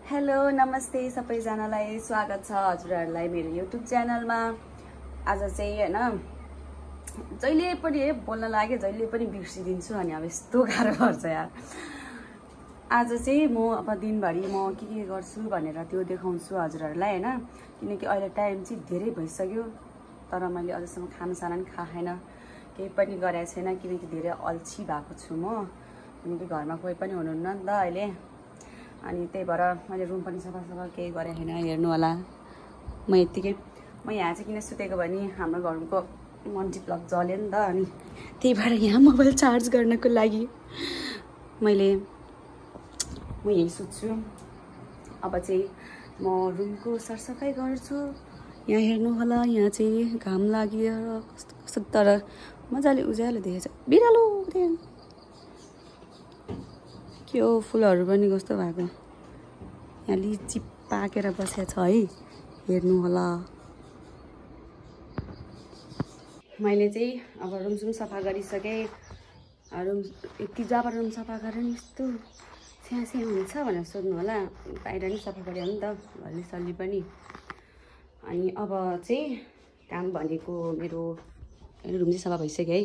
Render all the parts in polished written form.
Hello नमस्ते सबैजनालाई स्वागत छ हजुरहरूलाई मेरो युट्युब च्यानलमा। आज चाहिँ हैन जहिले पनि बोल्न लागे जहिले पनि बिर्सिदिन्छु अनि अब यस्तो गाह्रो पर्छ यार। आज चाहिँ म अब दिनभरि म के गर्छु भनेर त्यो देखाउँछु हजुरहरूलाई हैन, किनकि अहिले टाइम चाहिँ धेरै भइसक्यो तर मैले अझसम्म खानासाना नि खाएन, केही पनि गरेको छैन किनकि धेरै अल्छी भएको छु म, किनकि घरमा कोही पनि हुनुहुन्न नि त अहिले। अनि त्यही भएर मैले रुम पनि सफा केही गरेँ छैन, हेर्नु होला। म यतिकै यहाँ चाहिँ किन सुतेको भने हाम्रो घरको मल्टी प्लग जल्यो नि त, अनि त्यही भएर यहाँ मोबाइल चार्ज गर्नको लागि म यही सुत्छु। अब चाहिँ म रुमको सरसफाइ गर्छु। यहाँ हेर्नु होला, यहाँ चाहिँ घाम लाग्यो कस्तो कस्तो तर मजाले उज्यालो देखेछ। बिरालो के हो, फुलहरू पनि कस्तो भएको, यहाँ लिची पाकेर बसेको छ है, हेर्नु होला। मैले चाहिँ अब रुम सफा गरिसकेँ। रुम यति जब रुम सफा गरेर नि यस्तो स्याहाँ हुन्छ भनेर सोध्नु होला, बाहिर नि सफा गऱ्यो नि त हल्ली पनि। अनि अब चाहिँ काम भनेको मेरो रुम चाहिँ सफा भइसक्यो है।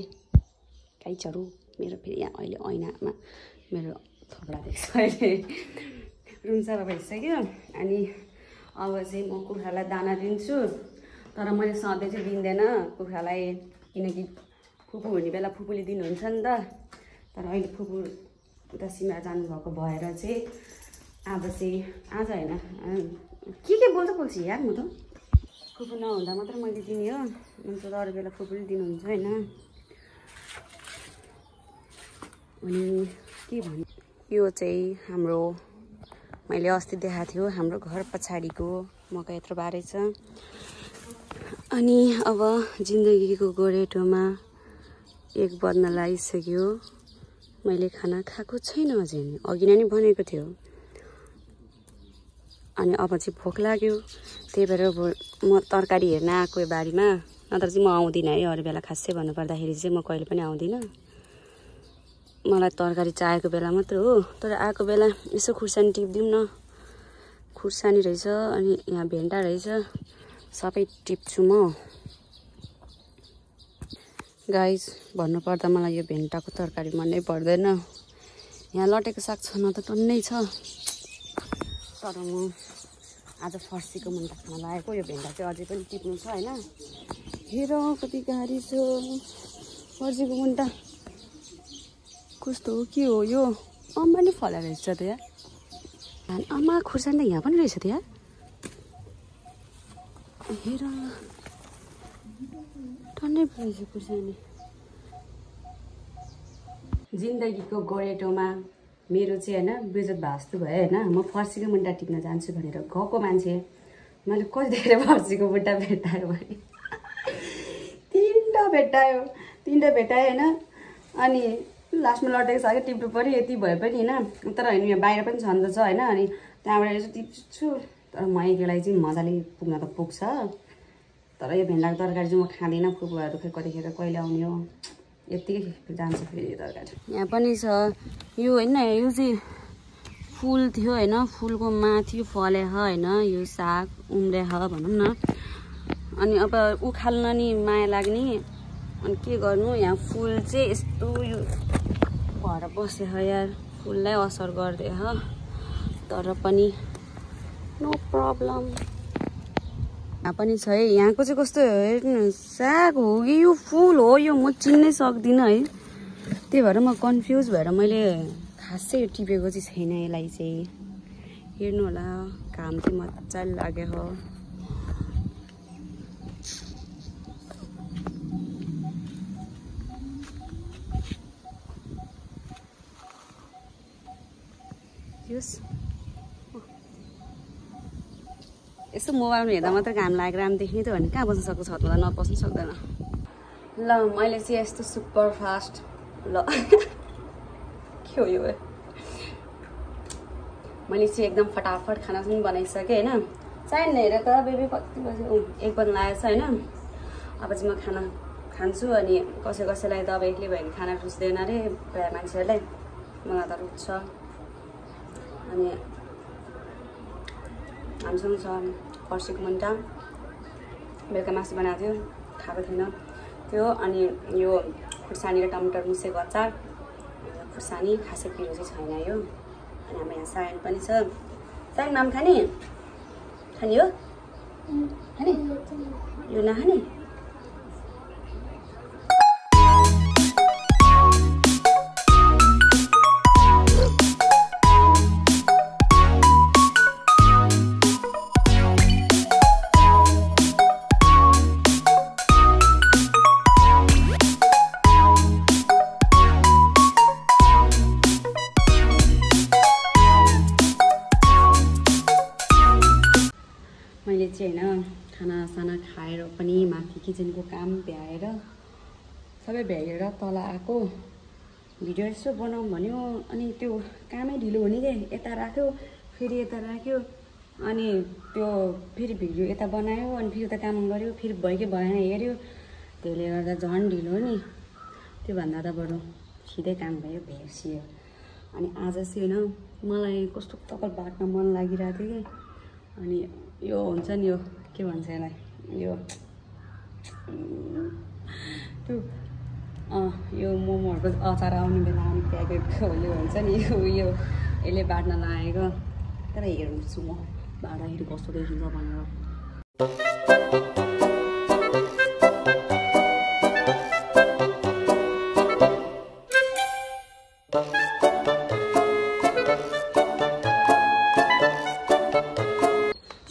काइचहरू मेरो फेरि यहाँ अहिले ऐनामा मेरो थोप्रा देख्छ अहिले। रुम सफा भइसक्यो। अनि अब चाहिँ म कुखुरालाई दाना दिन्छु, तर मैले सधैँ चाहिँ दिँदैन कुखुरालाई, किनकि फुपू हुने बेला फुपूले दिनुहुन्छ नि त। तर अहिले फुपू उता सिमरा जानुभएको भएर चाहिँ अब चाहिँ आज होइन के बोल्छु यार म त। फुपू नहुँदा मात्र मैले दिने हो, अन्त अरू बेला फुपूले दिनुहुन्छ होइन। अनि के भन्नु, यो चाहिँ हाम्रो मैले अस्ति देखाएको थियो हाम्रो घर पछाडिको मकै यत्रो बारे छ। अनि अब जिन्दगीको गोरेटोमा 1 बज्न लागिसक्यो। मैले खाना खाएको छैन अझै, अघि नै भनेको थियो। अनि अब चाहिँ भोक लाग्यो, त्यही भएर म तरकारी हेर्न आएको बारीमा, नत्र चाहिँ म आउँदिनँ है। अरू बेला खासै भन्नुपर्दाखेरि चाहिँ म कहिले पनि आउँदिनँ। मलाई तरकारी चाहिएको बेला मात्र हो, तर आएको बेला यसो खुर्सानी टिप्दिउँ न। खुर्सानी रहेछ, अनि यहाँ भेन्डा रहेछ, सबै टिप्छु म। गाइस भन्नुपर्दा मलाई यो भेन्टाको तरकारी मनै पर्दैन। यहाँ लटेको साग छन त टन्नै छ, तर म आज फर्सीको मुन्टा खान लागेको। यो भेन्डा चाहिँ अझै पनि टिप्नु छ होइन। हेर कति गाह्रो छ फर्सीको मुन्टा, कस्तो हो के हो यो। अम्मा नि फला रहेछ त यार। आमा खुर्सानी त यहाँ पनि रहेछ त यार। हेर टन्नै रहेछ खुर्सानी। जिन्दगीको गोरेटोमा मेरो चाहिँ होइन बेजत भास्तु भयो होइन। म फर्सीको मुन्टा टिप्न जान्छु भनेर गएको मान्छे मैले कति धेरै फर्सीको मुन्टा भेटायो भने 3टा भेटायो होइन। अनि लास्टमा लटेको छ कि टिप्नु पऱ्यो, यति भए पनि होइन। तर होइन यहाँ बाहिर पनि छन् त छ होइन। अनि त्यहाँबाट यसो टिप्छु, तर म एकलाई चाहिँ मजाले पुग्न त पुग्छ। तर यो भेन्डाको तरकारी चाहिँ म खाँदिनँ। फुपूहरू खै कतिखेर कहिले आउने हो, यत्तिकै जान्छ फेरि यो तरकारी। यहाँ पनि छ यो होइन, यो चाहिँ फुल थियो होइन, फुलको माथि फले होइन, यो साग उम्रे भनौँ न। अनि अब उखाल्न नि माया लाग्ने, अनि के गर्नु, यहाँ फुल चाहिँ यस्तो यो भएर बसे यार, फुललाई असर गर्दै तर पनि नो प्रब्लम। यहाँ पनि छ है, यहाँको चाहिँ कस्तो हेर्नु साग हो कि यो फुल हो, यो म चिन्नै सक्दिनँ है। त्यही भएर म कन्फ्युज भएर मैले खासै टिपेको चाहिँ छैन यसलाई चाहिँ। हेर्नु होला, घाम चाहिँ मजाले लाग्यो हो। यसो मोबाइलमा हेर्दा मात्र घाम लागेर राम देख्ने त भने कहाँ बस्न सक्छ, छतमा नबस्नु सक्दैन। ल मैले चाहिँ यस्तो सुपर फास्ट ल के हो यो, मैले चाहिँ एकदम फटाफट खाना पनि बनाइसकेँ होइन। चाहिन्न हेर त बेबी कति बज्यो, 1 बज्न लागेको छ होइन। अब चाहिँ म खाना खान्छु। अनि कसैलाई दबाईले भयो भने खाना रुच्दैन अरे प्रायः मान्छेहरूलाई, मलाई त रुच्छ। अनि हामीसँग छ फर्सीको मुन्टा, बेलुका मासु बनाएको थियो, खाएको थिएन त्यो। अनि यो खुर्सानी र टमाटर मुसेको अचार, खुर्सानी खासै पिरो चाहिँ छैन यो। अनि हाम्रो यहाँ सायन पनि छ। सायन माम खाने खाने हो खाने यो नखाने। मैले चाहिँ होइन खानासाना खाएर पनि माथि किचनको काम भ्याएर सबै भ्याएर तल आएको, भिडियो यसो बनाऊँ भन्यो। अनि त्यो कामै ढिलो हुने के, यता राख्यो फेरि यता राख्यो, अनि त्यो फेरि भिडियो यता बनायो अनि फेरि उता काम गऱ्यो, फेरि भयो कि भएन हेऱ्यो। त्यसले गर्दा झन् ढिलो नि। त्योभन्दा त बरु सिधै काम भयो, भेर्सियो। अनि आज चाहिँ होइन मलाई कस्तो कपाल बाट्न मन लागिरहेको थियो कि। अनि यो हुन्छ नि यो के भन्छ यसलाई, यो त्यो यो मोमोहरूको अचार आउने बेला आउने प्याकेटको यो हुन्छ नि यो यसले बाट्न लागेको। तर हेर्छु म बाट्दाखेरि कस्तो देखिन्छ भनेर।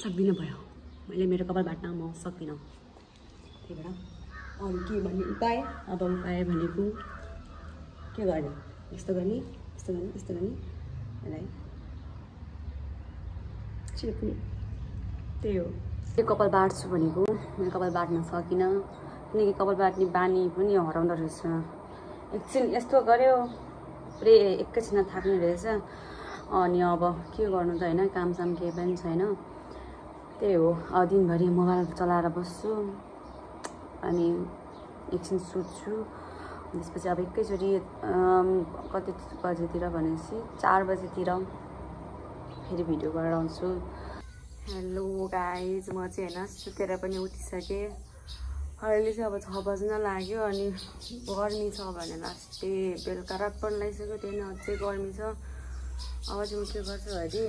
सक्दिनँ भयो, मैले मेरो कपाल बाट्न म सक्दिनँ। त्यही भएर अरू के भन्ने उपाय, अब उपाय भनेको के गर्ने, यस्तो गर्ने यस्तो गर्ने यस्तो गर्ने यसलाई चिप्ने, त्यही हो। त्यो कपाल बाट्छु भनेको मैले कपाल बाट्न सकिनँ, किनकि कपाल बाट्ने बानी पनि हराउँदो रहेछ। एकछिन यस्तो गऱ्यो पुरै एकैछिनमा थाक्ने रहेछ। अनि अब के गर्नु त होइन, कामसाम केही पनि छैन। त्यही हो, अब दिनभरि मोबाइल चलाएर बस्छु, अनि एकछिन सुत्छु। त्यसपछि अब एकैचोटि कति बजेतिर भनेपछि 4 बजेतिर फेरि भिडियो गरेर आउँछु। हेलो गाइज, म चाहिँ होइन सुतेर पनि उठिसकेँ। अहिले चाहिँ अब 6 बज्न लाग्यो। अनि गर्मी छ भने लास्टै बेलुका रात पनि लगाइसक्यो, त्यही नै अझै गर्मी छ। अब चाहिँ म के गर्छु भने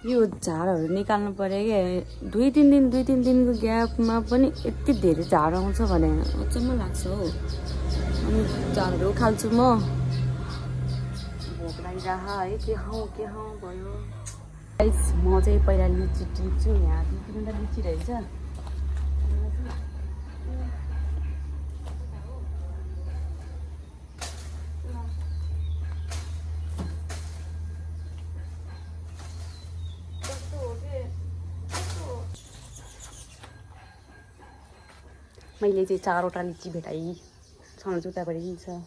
यो झारहरू निकाल्नु पऱ्यो कि। 2-3 दिनको ग्यापमा पनि यति धेरै झार आउँछ भने अचम्म लाग्छ हौ। अनि झारहरू उखाल्छु म। भोक लागिरह है, के खाउँ भयो। म चाहिँ पहिला लिची टिप्छु। यहाँ त लिची रहेछ। मैले चाहिँ 4वटा लिची भेटाएँ। छानो जुत्तापट्टि पनि छ।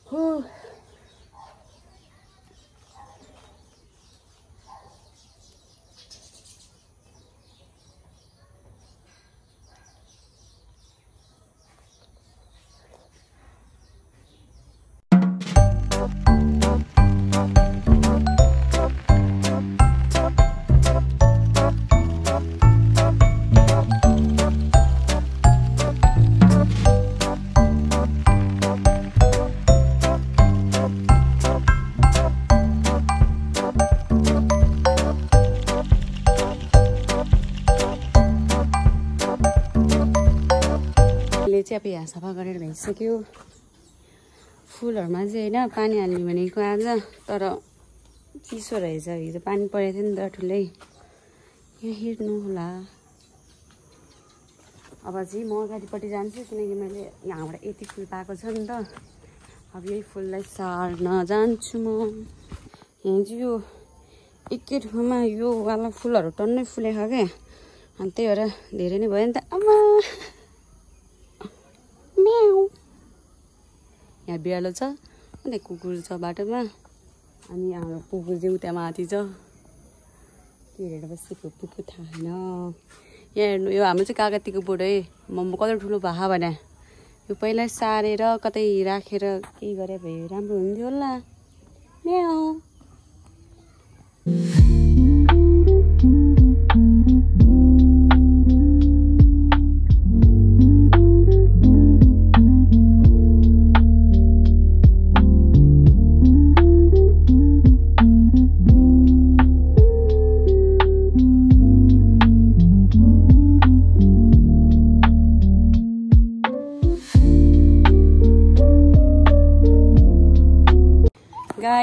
हो चाहिँ अब यहाँ सफा गरेर भइसक्यो। फुलहरूमा चाहिँ होइन पानी हाल्ने भनेको आज, तर चिसो रहेछ। हिजो पानी परेको थियो नि त ठुलै। यहाँ हेर्नु होला। अब चाहिँ म अगाडिपट्टि जान्छु, किनकि मैले यहाँबाट यति फुल पाएको छ नि त। अब यही फुललाई सार्न जान्छु म। यहाँ चाहिँ यो एकै ठाउँमा यो वाला फुलहरू टन्नै फुलेको क्या। अनि त्यही भएर धेरै नै भयो नि त। आमा यहाँ बिरालो छ, अनि कुकुर छ बाटोमा। अनि हाम्रो कुकुर चाहिँ उता माथि छ, के हेरेर बसेको पुग्नु थाहा छैन। यहाँ हेर्नु, यो हाम्रो चाहिँ कागतीको बोट है। म कति ठुलो भए भने यो पहिल्यै सारेर कतै राखेर केही गरे भए राम्रो हुन्थ्यो होला। म्याउ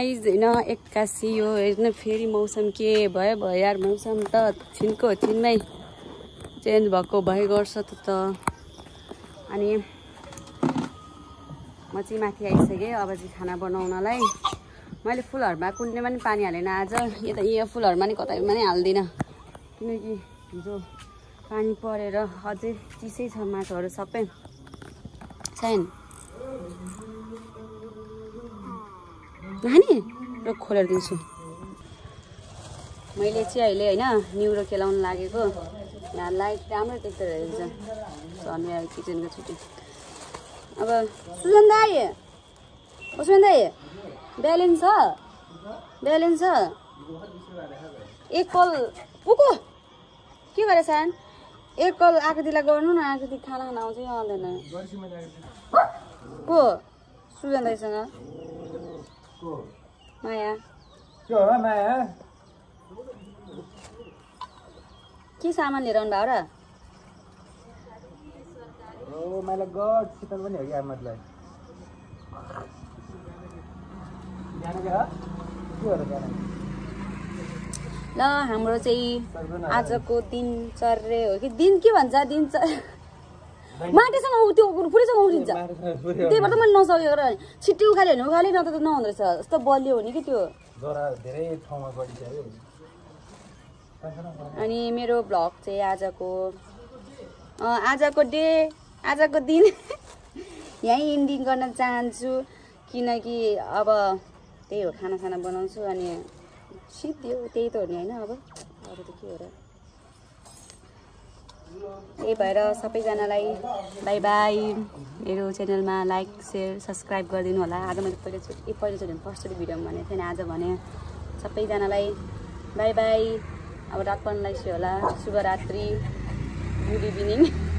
गाइज होइन 81 यो हेर्न फेरि मौसम के भयो यार मौसम त छिनमै चेन्ज भएको भइ गर्छ त अनि म चाहिँ माथि आइसकेँ अब चाहिँ खाना बनाउनलाई मैले फुलहरूमा कुनैमा पनि पानी हालेन आज यता यो फुलहरूमा नि कतैमा नि हाल्दिनँ किनकि हिजो पानी परेर अझै चिसै छ माटोहरू सबै छैन नानी र खोलेर दिन्छु मैले चाहिँ अहिले होइन न्युरो खेलाउन लागेको यहाँ लाइट राम्रो देख्दो रहेछ झन् किचनको छुट्टी अब सुजन दाइ ब्यालेन्स छ एक कल पुको के गरे सान एक कल आकृतिलाई गर्नु न आकृति खाना आउँछ कि आउँदैन को सुजन दाइसँग माया के सामान लिएर आउनु भयो र ल हाम्रो चाहिँ आजको दिनचर्या हो कि दिन के भन्छ माटेसँग त्यो पुरैसँग उठिन्छ त्यही भएर त मैले नसकेको र छिट्टी उखाल्यो भने न त नहुँदो रहेछ यस्तो बलियो हुने कि त्यो अनि मेरो भ्लग चाहिँ आजको दिन यहीँ इन्डिङ गर्न चाहन्छु किनकि अब त्यही हो खाना बनाउँछु अनि सिद्धियो त्यही त हो नि होइन अब अरू त के हो र त्यही भएर सबैजनालाई बाई बाई मेरो च्यानलमा लाइक सेयर सब्सक्राइब गरिदिनु होला आज मैले पहिलोचोटि फर्स्टचोटि भिडियोमा भनेको थिएँ आज भने सबैजनालाई बाई बाई अब रात पर्नलाई होला शुभरात्रि गुड इभिनिङ